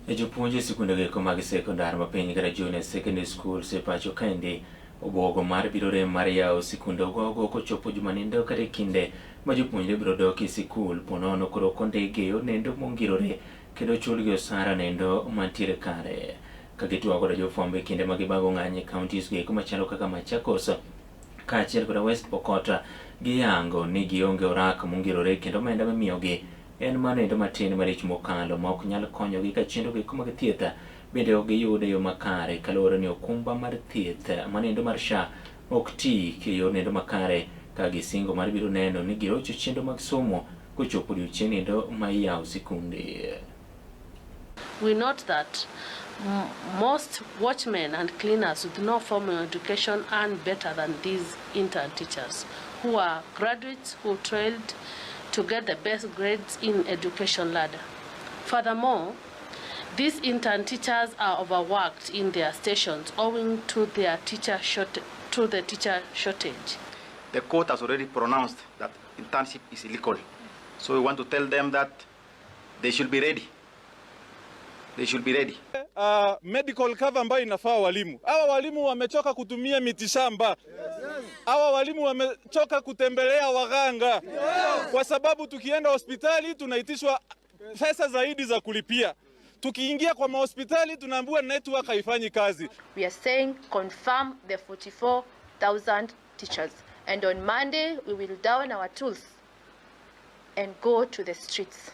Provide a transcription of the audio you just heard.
Jopuonj e sikunde go eko mag sekondar ma piny kata junior secondary schools e pacho kaendi obwogo mar biro rem mar yawo sikunde ogogo kochopo juma nindo kata e kinde ma jopuonjre biro dok e sikul ponono koro ok ondikgi e yor nendo mongirore kendo chulgi osara nendo mantiere kare. Ka gitwak koda jofwambo e kinde ma gibago ng'anyo e counties go eko machalo kaka Machakos kaachiel koda West Pokot giyango ni gionge orak mongirore kendo omenda mimiyogi en mano endo matin malich mokalo ma ok nyal konyogi ka chenro go mag thieth bende ok giyud e yo makare kaluwore ni okumba mar thieth mano endo mar SHA ok ti e yor nendo makare ka gisingo mar biro neno ni girocho chenro mag somo kochopo odiochieng' endo ma iyawo sikunde. We note that most watchmen and cleaners with no formal education earn better than these intern teachers who are graduates who trained to get the best grades in education ladder. Furthermore, these intern teachers are overworked in their stations owing to the teacher shortage. The court has already pronounced that internship is illegal. So we want to tell them that they should be ready. They should be ready. Medical cover ambayo inafaa walimu. Hawa walimu wamechoka kutumia mitishamba. Hawa walimu wamechoka kutembelea waganga. Kwa sababu tukienda hospitali tunaitishwa pesa zaidi za kulipia. Tukiingia kwa mahospitali tunaambiwa network haifanyi kazi. We are saying confirm the 44,000 teachers. And on Monday we will down our tools and go to the streets.